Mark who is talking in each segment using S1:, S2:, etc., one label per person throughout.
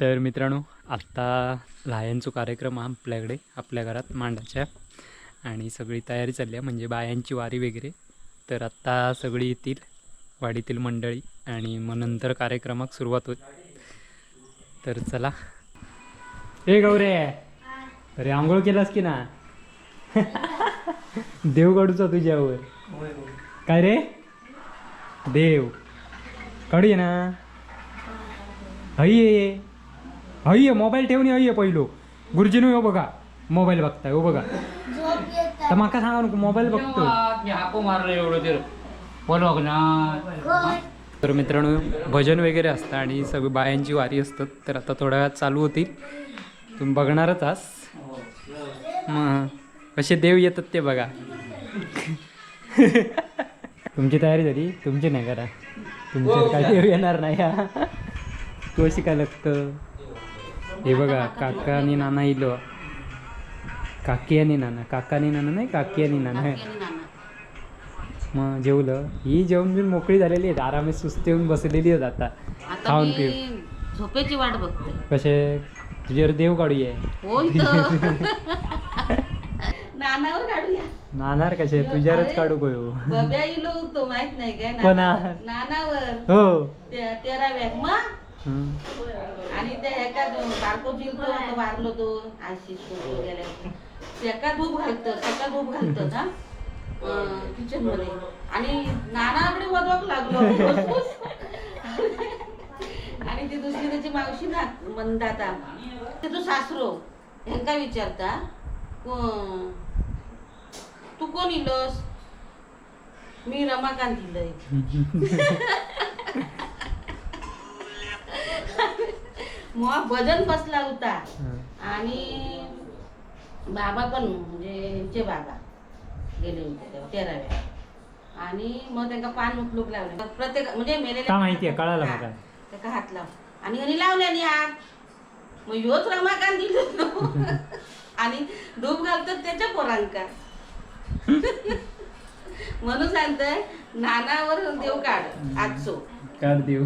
S1: तर मित्रांनो, आत्ता लाह्यांचा कार्यक्रम हा आपल्याकडे, आपल्या घरात मांडाच्या आणि सगळी तयारी चालली आहे, म्हणजे बायांची वारी वगैरे. तर आत्ता सगळी येतील वाडीतील मंडळी आणि मग नंतर कार्यक्रमाक सुरुवात होईल. तर चला. ए गौरे, अरे आंघोळ केलास की ना? देव काढूचा तुझ्यावर. काय रे, देव काढूये ना? हय्ये हय्ये, मोबाईल ठेवून हय्ये पहिलो. गुरुजीनो, हो बघा मोबाईल बघताय, हो बघा. तर माका सांगा नको, मोबाईल बघतो.
S2: मी हाको मारलं एवढं तर बोलवक ना.
S1: तर मित्रांनो, भजन वगैरे असतं आणि सगळी बायांची वारी असतात. तर आता थोड्या वेळात चालू होतील, तुम्ही बघणारच आस. मग कसे देव येतात ते बघा. तुमची तयारी झाली? तुमची नाही करा, तुमच्यावर काय देव येणार नाही. हा, तू अशी काय लागतं. हे बघा, काका आणि नाना इलो. काकी आणि नाना, काका आणि नाना नाही, काकी आणि नाना. मग जेवलं ही? जेवण बिन मोकळी झालेली आहेत, आरामात सुस्ती येऊन बसलेली आहेत आता.
S3: आता
S1: खाऊन
S3: मी
S1: पिऊन.
S3: झोपेची वाट बघते.
S1: कसे तुझ्यावर देव काढूया?
S3: होय तर, नानावर काढूया.
S1: नाणार कसे, तुझ्यावरच काढू गयो.
S3: बब्या इलो होतो माहित नाही काय?
S1: कोणा?
S3: नानावर.
S1: हो.
S3: तेराव्या मग.
S1: हम्म.
S3: आणि त्या एका बारको जिलतो आता वारलो तो आशिष गेल्या, त्याका धूप घालतं, त्याका धूप घालतं ना किचन मध्ये आणि नानाकडे वदवाक लागलो. आणि ती दुसरी त्याची मावशी ना मंदाता, ते तो सासरो ह्यांका विचारता, तू कोण इलस? मी रमाकांत इलय. मग भजन बसला होता.
S1: हम्म.
S3: आणि बाबा पण, म्हणजे यांचे बाबा गेले होते तेव्हा तेराव्या आणि मग त्यांना पान उकलूक लावले प्रत्येक म्हणजे मेलेल्या.
S1: का माहितीये, कळालं
S3: हा,
S1: मला.
S3: त्याका हात लाव आणि ह्यांनी लावले आणि हात मग ह्योच रमाकांत दिलो आणि धूप घालतात त्याच्या पोरांका. म्हणून सांगतोय, नानावर देव काढ आजचो.
S1: काढ देव.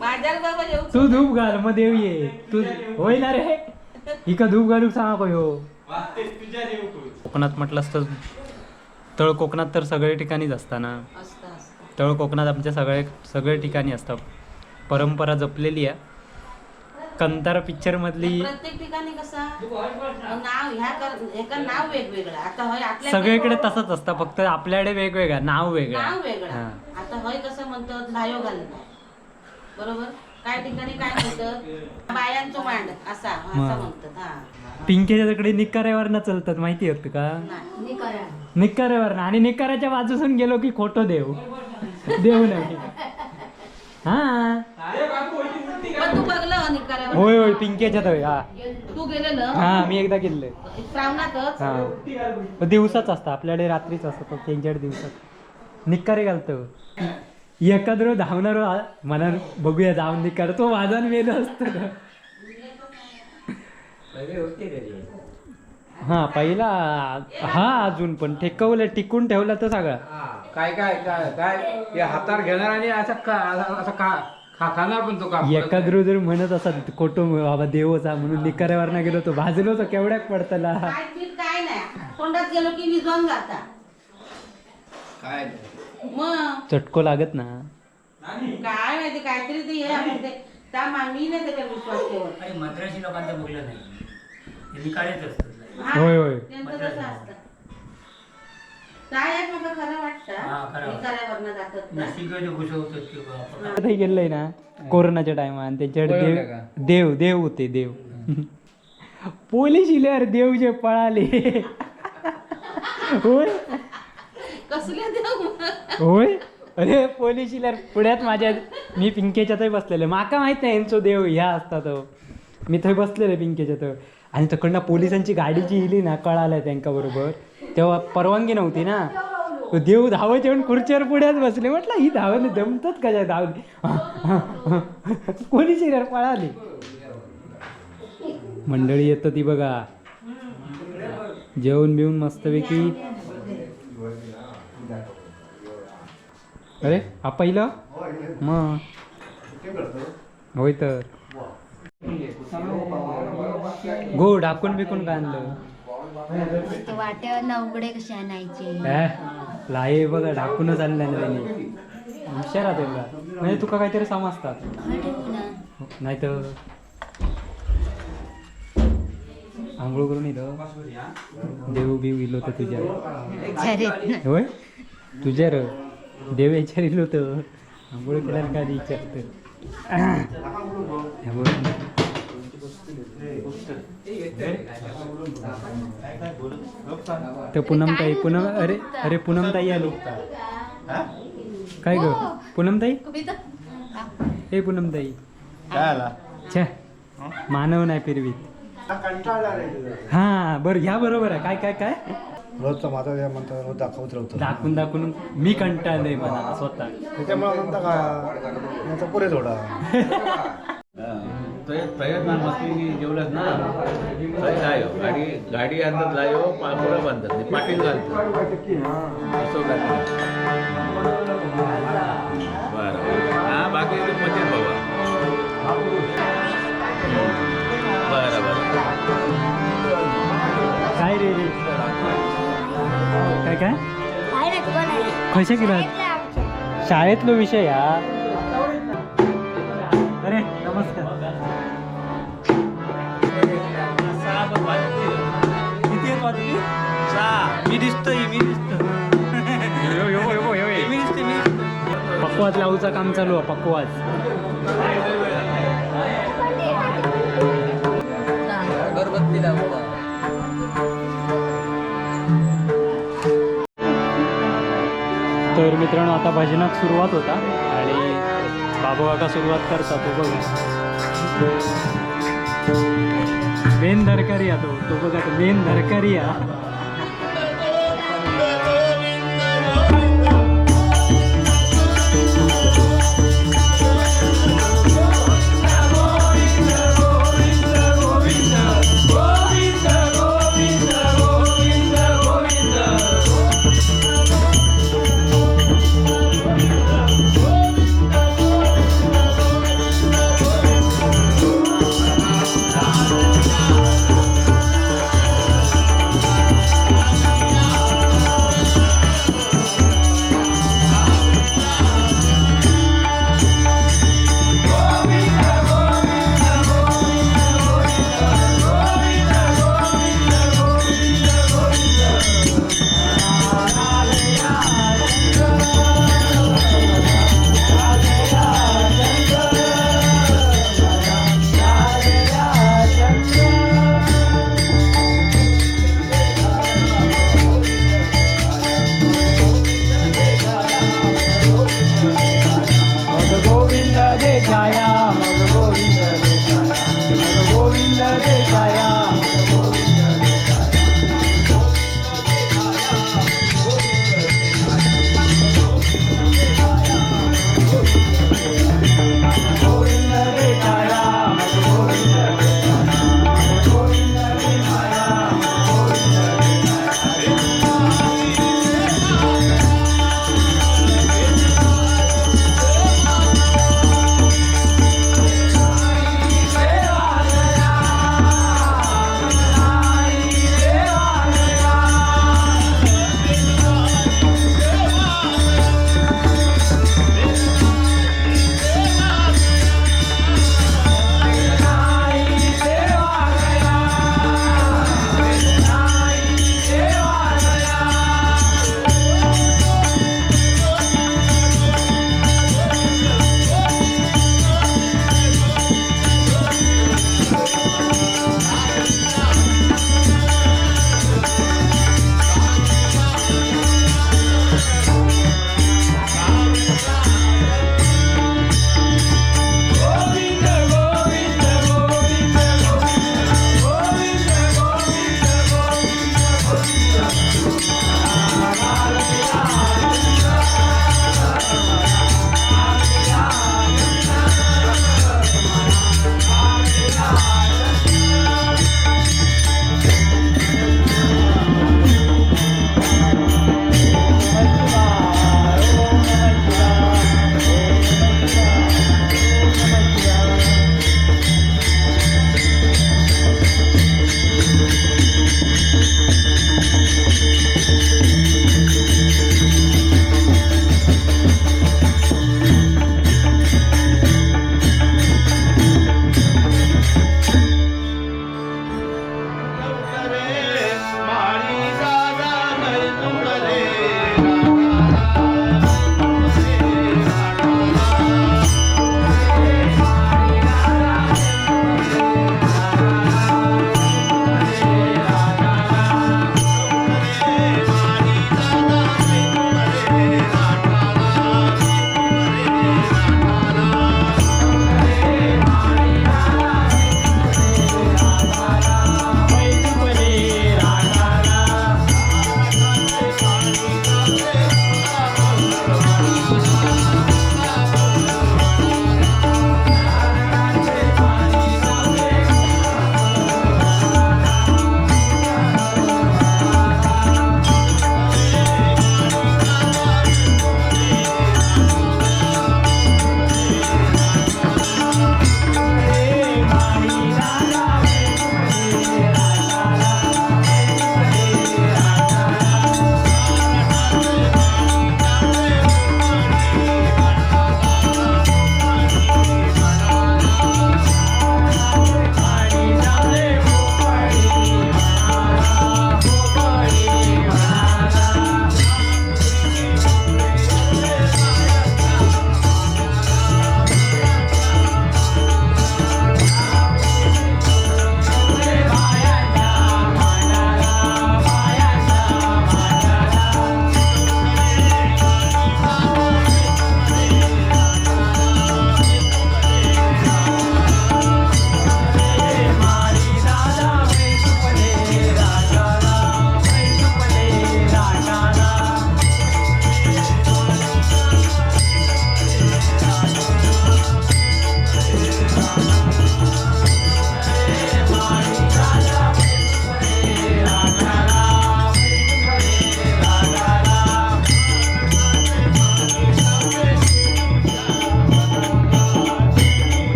S3: माझ्यावर बाबा येऊ.
S1: तू धूप घाल, मग देव ये. तू होय ना रे, इका धूप घालूक सांगा हो. कोकणात म्हटलं असतं तळ कोकणात तर सगळे ठिकाणीच असताना.
S3: असतं असतं.
S1: तळ कोकणात आमच्या सगळे सगळे ठिकाणी असतात. परंपरा जपलेली आहे कंतारा पिक्चर मधली.
S3: प्रत्येक ठिकाणी कसा नाव ह्या ह्याका नाव वेगवेगळं आता हय आपल्या.
S1: सगळीकडे तसंच असतं, फक्त आपल्याकडे वेगवेगळं नाव वेगळं.
S3: नाव वेगळं.
S1: हा.
S3: आता हय कसं म्हणतात लायो घालणं, बरोबर? काय ठिकाणी काय म्हणतात, बायांचो मांड असा असं
S1: हा.
S3: म्हणतात हा.
S1: पिंकेच्या तिकडे निकाऱ्यावरनं चलतात, माहिती होत का?
S3: नाही.
S1: निकाऱ्यावरनं आणि निकाराच्या बाजूसून गेलो की खोटं देव, देव नाही हा.
S3: पण तू बघलं निकाऱ्यावर?
S1: होय होय, पिंकेच्या होय हा.
S3: तू गेलेलं?
S1: हा, मी एकदा गेलेलो.
S3: श्रावणातच.
S1: हा, दिवसाच असतं, आपल्याकडे रात्रीच असतं, पण त्यांच्याकडे दिवसात निकारे घालतो. एखादं धावणार म्हणा, बघूया जाऊन निकार, तो वाजान मेलो असतो.
S2: पहिले होते रे.
S1: हा, पहिला हा, अजून पण ठेकवलं, टिकून ठेवलं तर सगळं.
S2: हा, काय काय काय काय हे हातावर घेणार आणि असं का असं का खा खाणार पण तो का.
S1: एखादं जर म्हणत असा खोटो बाबा देवच हा म्हणून निकाऱ्यावर ना गेलो तो भाजलो, तो केवढ्याक पडतला.
S3: काय पीठ काय नाही, तोंडात गेलो की विजवून जाता.
S2: काय?
S3: मग
S1: चटको लागत ना.
S3: काय माहिती, काहीतरी ते हे आपण ते त्या मामी नाही त्याच्यावर विश्वास ठेवत.
S4: आणि मद्रासी लोकांचं बघलं नाही, ते निकालेच असतात.
S3: हा,
S1: होय, होय.
S3: त्यांचं तसं असतं. काय आहे मला खरं वाटतं.
S4: हा, खरं वाटतं.
S3: निकाऱ्यावरनं जातात ना.
S4: नशिबे घुसवतात किंवा आपण
S1: आता गेलोय ना कोरोनाच्या टायमा आणि त्यांच्याकडे
S2: बोलवलं
S1: देव
S2: का?
S1: देव देव होते देव. पोलीस इल्यार देव जे पळाले. होय.
S3: कसले देव.
S1: होय, अरे पोलीस इल्यार पुढ्यात माझ्या, मी पिंकेच्यातही बसलेले, माका माहित नाही यांचो देव ह्या असता तो. मी थंय बसलेले पिंकेच्या थंय आणि तकडनं पोलिसांची गाडी जी इली ना, कळालं त्यांका बरोबर, तेव्हा परवानगी नव्हती ना. तो देव धावत येऊन खुर्चीवर पुढ्यात बसले. म्हटलं ही धावली दमतात कशा धावली. पोलीस इल्यार पळाली. मंडळी येतं ती बघा जेवून बिवून मस्तपैकी. अरे हा पहिलं मग होय तर गो ढाकून बिकून काय आणलं?
S5: ते वाट्यावर नवगडे कसे आणायचे.
S1: लाये बघा ढाकूनच आणलं ना त्यांनी. हुशार आहात एवढा म्हणजे तुका काहीतरी समजतात.
S5: ठेवू ना.
S1: नाही तर आंघोळ करून इथं देव बिव इलो तर तुझ्या.
S5: विचारित ना.
S1: होय तुझ्या र देव विचारिल होतं आंघोळ केल्यानं काय विचारतं. ह्या बघ. तर पूनम ताई, पूनम, अरे अरे पूनम ताई आली काय ग पूनम ताई? ए पूनम ताई.
S6: काय आला?
S1: छे मानव नाही फिरवीत. हा बरं ह्या बरोबर आहे. काय काय काय
S6: रोजचा माझा व्यायाम म्हणतात, रोज दाखवत राहतो.
S1: दाखवून दाखवून मी कंटाळलोय मला स्वतः.
S6: त्याच्यामुळे म्हणता का याचा पुरे थोडा.
S7: तयार ना मस्ती जेवलास ना थंय लायो गाडी, गाडी आणतात लायो पुढं बांधतात नाही, पाटील घालतात असं जातं. बरं बरं हां, बाकी ते मजेत बाबा. बरं बरं.
S1: काय रे रे काय काय
S5: काय नाही, कोण आहे?
S1: खयच्या केलं?
S5: शाळेतलं आमच्या.
S1: शाळेतलो विषय हा. अरे नमस्कार. किती आहेत वाजली?
S4: मी दिसतोय, मी दिसतो, मी दिसतोय, मी दिसतोय.
S1: पकवाज लावूचा काम चालू आहे पकवाज.
S4: अगरबत्ती लावता.
S1: तर मित्रांनो आता भजनात सुरुवात होता आणि बाबा काका सुरुवात करता तो बघा. मेन दरकारी हा तो तो बघा तो मेन दरकारी हा.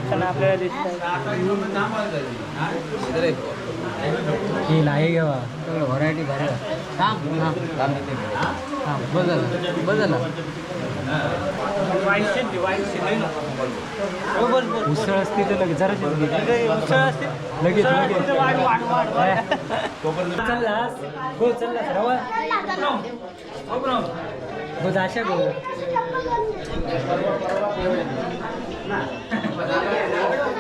S4: काढताना आपल्याला दिसत.
S1: हे लाये घ्यावा.
S2: व्हरायटी भारी. बस झालं, बस झालं.
S1: उसळ असते तर लगेच जरा लगेच लगेच. चललास गो, चललास रवा गो, जाशा गो.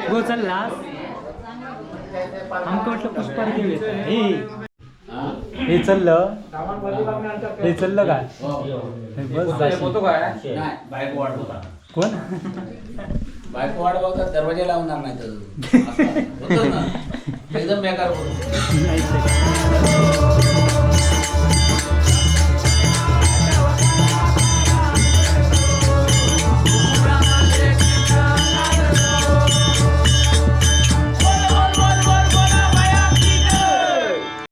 S1: गो चललास. आमका म्हटलं पुष्पा देव येत. हे हे चाललं, हे चाललं काय? हे बस जाशील.
S7: नाही, बायको वाट बघा.
S1: कोण?
S7: बायको वाट बघतात, दरवाजा लावणार नाही तर असं होतं ना. एकदम बेकार बोलतो.
S1: नाही.